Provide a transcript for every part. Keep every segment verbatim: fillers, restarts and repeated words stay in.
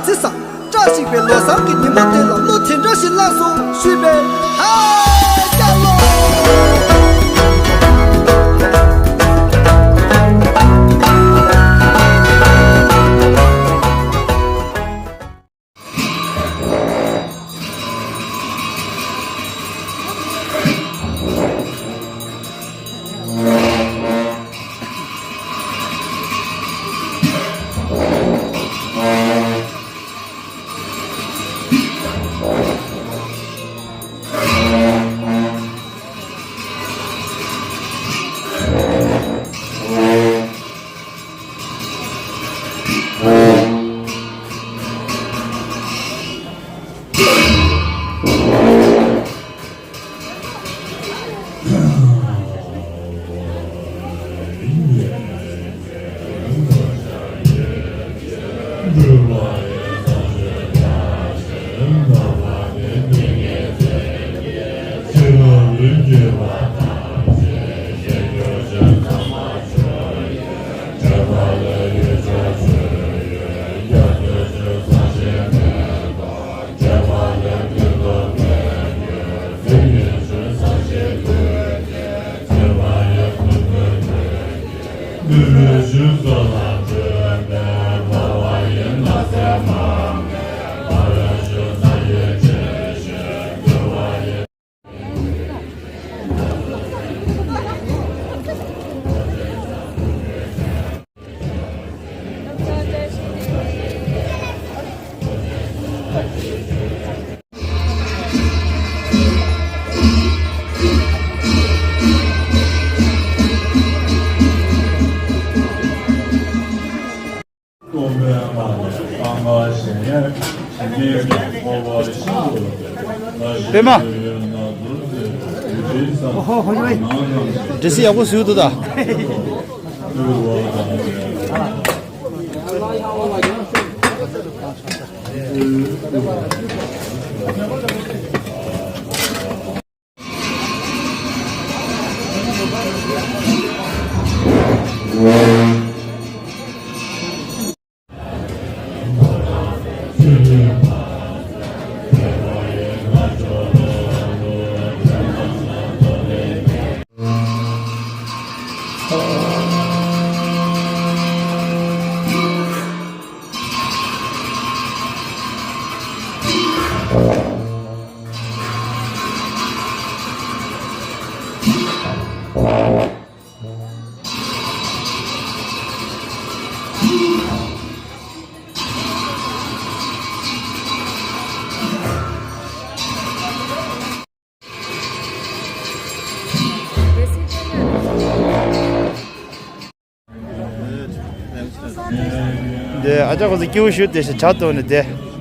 བརྩི་ས། བཀྲ་ཤིས་པའི་ལོ་གསར་གྱི་ཉིན་མོ་དེ་ལ་བློ་དེ་འདྲ་ཞིག་བླངས་སོང་ཞུས་པས། ཧ་ཀྱ་ལོ། སྟོན་པའི་ངག་ནས་སྤང་བ་གཞན་ཡང་ཇི་སྙེད་ཀྱང་འཁོར་བར་ཤིན་ཏུ་བདེ་བ་ཞིག་པདྨ། འདོད་ཡོན་སྣ་ཚོགས་མཛད་པའི་རྒྱུ་འབྲས་བསམ་པའི་ངག་དང་བཅས་པ། འདྲི་སྲིད་ཡག་པོ་བཟོས་འདུག་ད། བསྐུལ་བ་དང་། དེ་ཨ་ཅག་ཁོ་ཚོ་སྐྱིད་པོ་ཞུ་དེ་ཞིག་ཇ་བཏོན་ནས་བསྡད།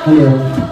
Hello.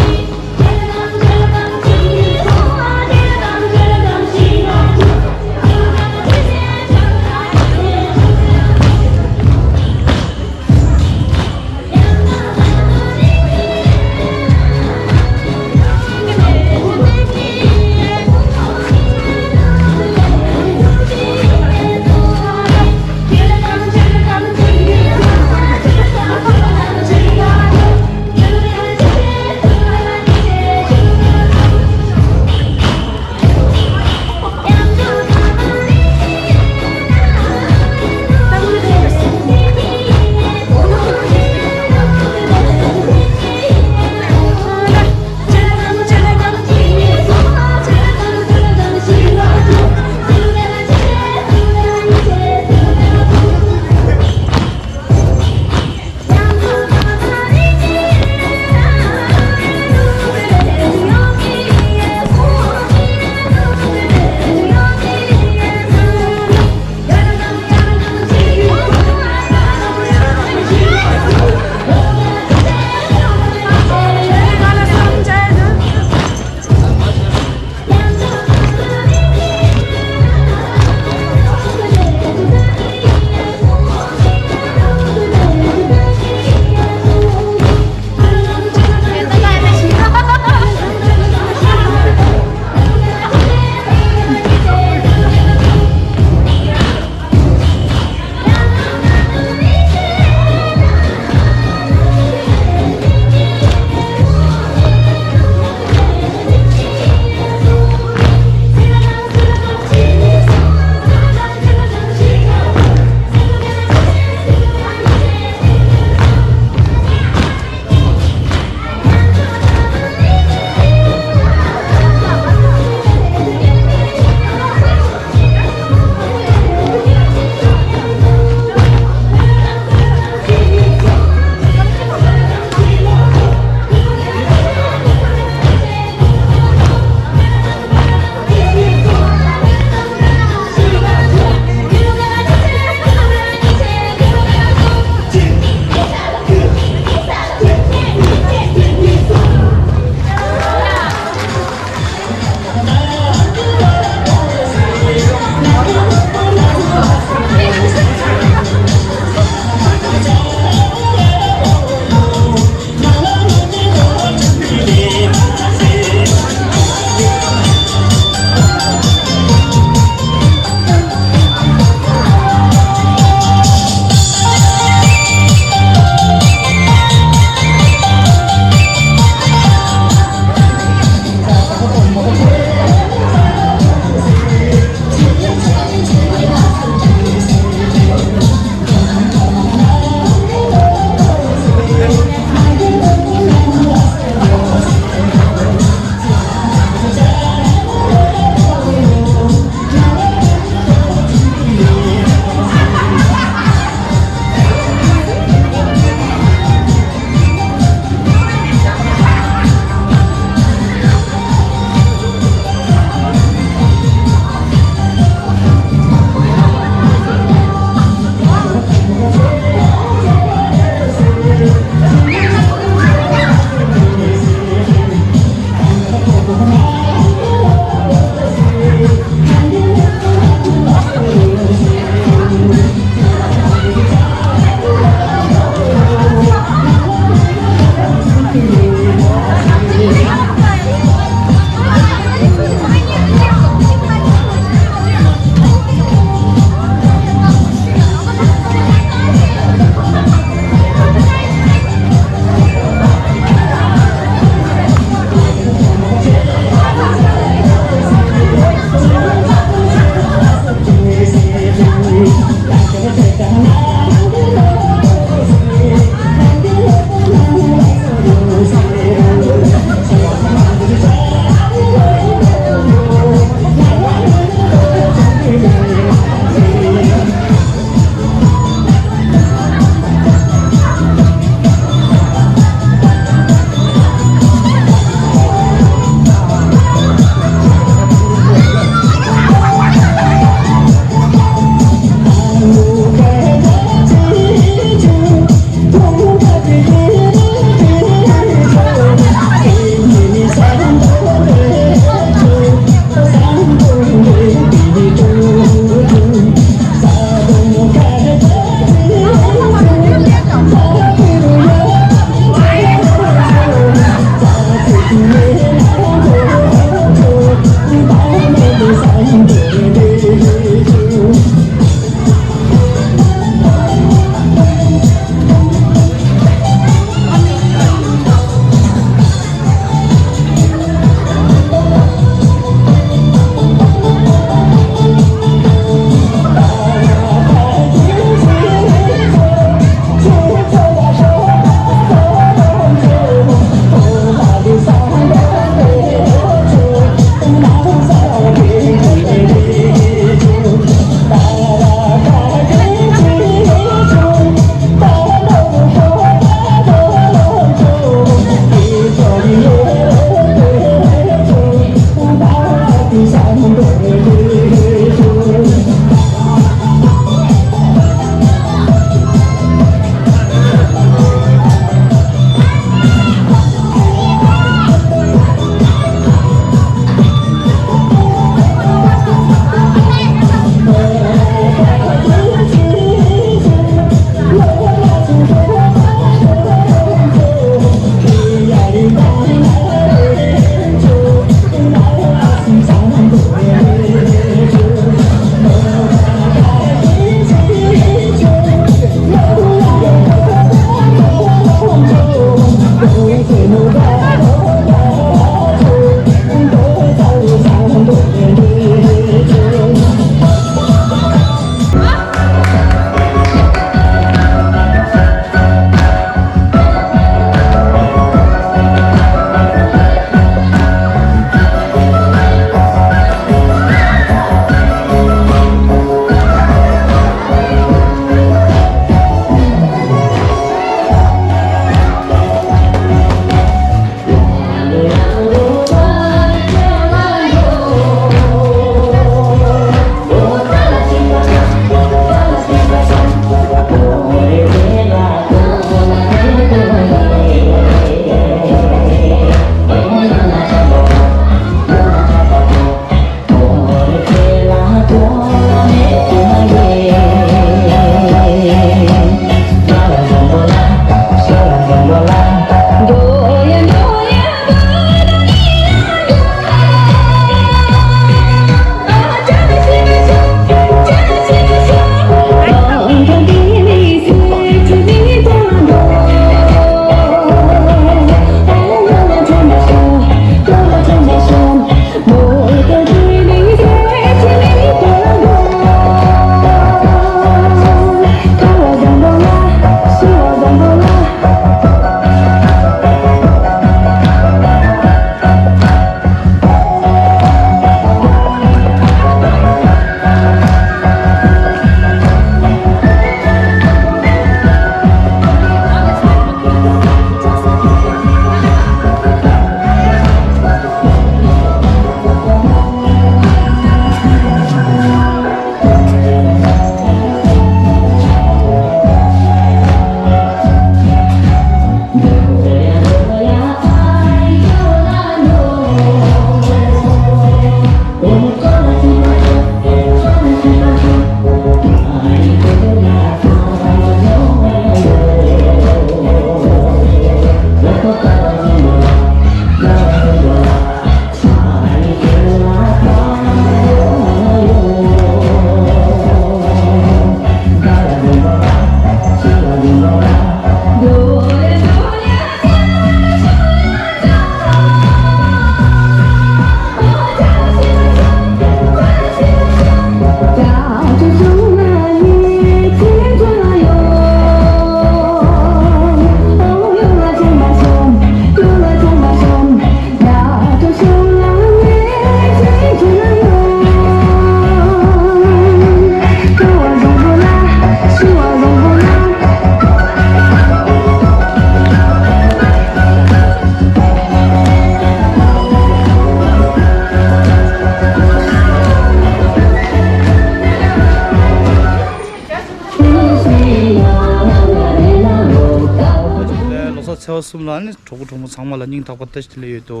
ལོ་གསར་ཚེས་པ་གསུམ་ལ་ནི་གྲོགས་པོ་གྲོགས་མོ་ཚང་མ་ལ་སྙིང་ཐག་པ་བཀྲ་ཤིས་བདེ་ལེགས་ཡོད་དོ།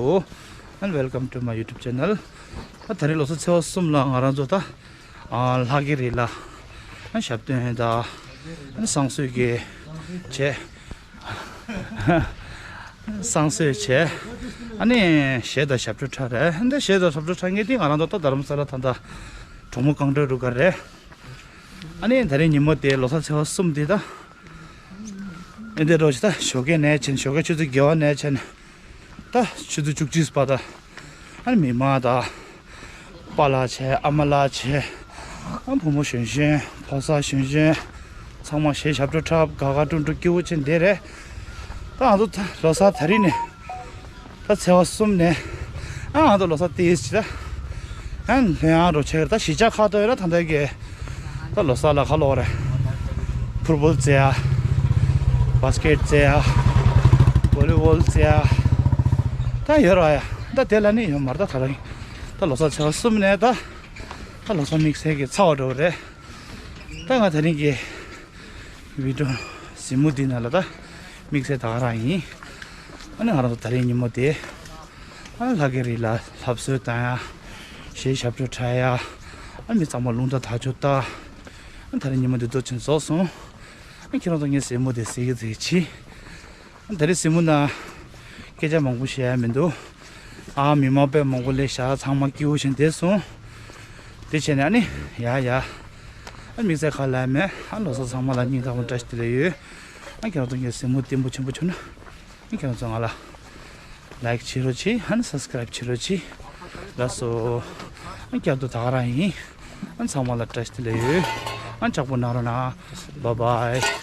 And welcome to my YouTube channel. ད་ད་རེས་ལོ་གསར་ཚེས་པ་གསུམ་ལ་ང་རང་ཚོ་ད་ཨ་ལྷ་དགེ་རི་ལ་ཨ་ཞབས་བརྟན་དང་ཨ་བསང་གསོལ་གྱི་བྱས། བསང་གསོལ་བྱས། ཨ་ནི་གཞས་དང་ཞབས་བྲོ་འཁྲབ་རེད། འདི་གཞས་དང་ཞབས་བྲོ་འཁྲབ་མཁན་དེ་ང་རང་ཚོ་ད་རྡ་རམ་ས་ལ་ད་ལྟ་གྲོགས་མོ་གངས་སྒྲོན་རུ་སྒར་རེད། ཨ་ནི་ད་རེས་ཉིན་མོ་དེ་ལོ་གསར་ཚེས་པ་གསུམ་དེ་ད། ཨེ་འདི་རོགས་ཅི་ད་ཞོགས་ཀས་ནས་ཕྱིན། ཞོགས་ཀས་ཆུ་ཚོད་བརྒྱད་པ་ནས་ཕྱིན། ད་ཆུ་ཚོད་བཅུ་གཅིག་བར་ད། ཨ་ནི་མི་མང་ད། པཱ་ལགས་བྱས། ཨ་མ་ལགས་བྱས། ཨ་བུ་མོ་གཞོན་གཞོན། ཕོ་གསར་གཞོན་གཞོན། ཚང་མ་གཞས་ཞབས་བྲོ་འཁྲབ། དགའ་དགའ་སྤྲོ་སྤྲོ་སྐྱིད་པོ་བྱས་འདི་རེད། ད་ང་ཚོ་ད་ལོ་གསར་ད་རིང་ནས། ད་ཚེས་པ་གསུམ་ནས། ཨ་ང་ཚོ་ལོ་གསར་ཏོག་ཙམ་ཅིག་ད། ཨ་ལྷོད་ཡངས་རོགས་བྱས། ད་གཞིས་ཆགས་ཁག་ཏུ་ཡོད་ན་ད་ལྟ་གི་ད་ལོ་གསར་ལ་ཁ་ལོག་རེད། ཕུཊ་བོལ་རྩེ་ཡ། བཱ་སི་ཀེཊ་རྩེ་ཡ། བོ་ལི་བོལ་རྩེ་ཡ། ད་ཡོད་ར་ཡ། ད་དེ་ལ་ནི་ཡོད་མ་རེད། ད་ད་རིང་ད་ལོ་གསར་ཚེས་པ་གསུམ་ནས་ད། ད་ལོ་གསར་དམིགས་བསལ་གྱི་ཚ་བ་འགྲོ་གི་རེད། ད་ང་ད་རིང་གི་བི་ཌིའོ་གཟིགས་མོ་འདི་ནང་ལ་ད་དམིགས་བསལ་ད་ག་རང་ཡིན། ཨ་ནི་ང་རང་ཚོ་ད་རིང་ཉིན་མོ་དེ། ཨ་ལྷ་དགེ་རི་ལ་ལྷ་གསོལ་བཏང་ཡ། གཞས་ཞབས་བྲོ་འཁྲབ་ཡ། ཨ་མི་ཚང་མ་རླུང་རྟ་དར་ལྕོག་ལྟ། ཨ་ད་རིང་ཉིན་མོ་འདི་འདྲ་ཅིག་རྫོགས་སོང་། ཨ་ཁྱེད་རང་ཚོ་ངའི་གཟིགས་མོ་དེ་གཟིགས་ཀྱི་གཟིགས་ཀྱི་བྱེད། ཨ་ད་རིང་གཟིགས་མོ་ནང་སྐད་ཆ་མང་པོ་བཤད་ཡ་མི་འདུག་ཨ་མི་མང་དཔེ་མང་པོ་སླེབས་ཤག་ཚང་མ་སྐྱིད་པོ་བྱས་བསྡད་སོང་། དེ་བྱས་ནས་ཨ་ནི་ཡ་ཡ། ཨ་དམིགས་བསལ་ག་ལ་མེད། ཨ་ལོ་གསར་ཚང་མ་ལ་སྙིང་ཐག་པ་བཀྲ་ཤིས་བདེ་ལེགས་ཡོད། ཨ་ཁྱེད་རང་ཚོ་ངའི་གཟིགས་མོ་བརྟན་པོ་ཆེན་པོ་བྱུང་ན། ཨ་ཁྱེད་རང་ཚོ་ང་ལ་ལའིཀ་བྱེད་རོགས་གྱིས། ཨ་ནི་སབ་སི་ཀ་རའིབ་བྱེད་རོགས་གྱིས། ལགས་སོ། ཨ་སྐྱབས་འགྲོ་ད་ག་རང་ཡིན། ཨ་ཚང་མ་ལ་བཀྲ་ཤིས་བདེ་ལེགས་ཡོད། ཨ་ཅག་པོ་གནང་རོགས་གནང་། བཱའི་བཱའི།